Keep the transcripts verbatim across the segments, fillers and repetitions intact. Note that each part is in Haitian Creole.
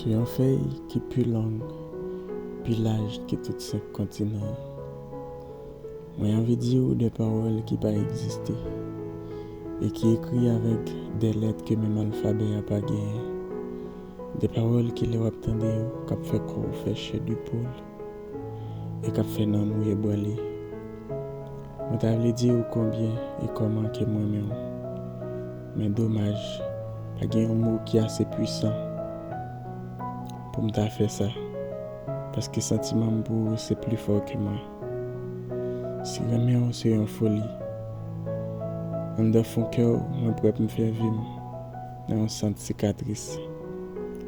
Sou yon fèy ki pi long, pi laj ke tout senk kontinan an, mwen anvi di w de pawòl ki pa egziste e ki ekri avèk de lèt ke menm alfabè a pa genyen. De pawòl ki lè w ap tande yo, k ap fè kò w fè chè de poul e k ap fè nanm ou ebranle. Mwen ta vle di w konbyen e kòman ke m renmen w. Men domaj, pa gen yon mo ki ase pwisan pou m ta fè sa, paske santiman m pou ou se pli fò ke mwen. Si renmen w se yon foli, anndan fon kè w, mwen prè pou m fè vi m nan yon sant sikatris.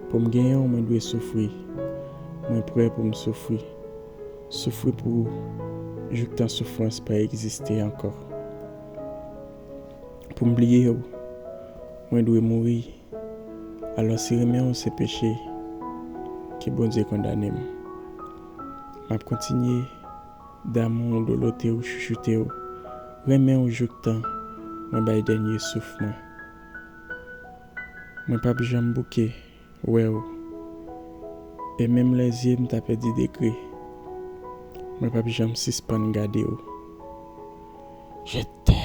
Pou m genyen w, mwen dwe soufri. Mwen prè pou m soufri. Soufri pou ou, jouktan soufrans pa egziste ankò. Pou m bliye w, mwen dwe mouri. Alò, si renmen w se peche, ke Bondye kondane m. M ap kontinye damou w, lolote w, chouchoute w, renmen w jouktan mwen bay dènye souf mwen. Mwen p ap janm bouke wè w. E menm lè zye m ta pèdi degre, mwen p ap janm sispann gade w. Je t'aime.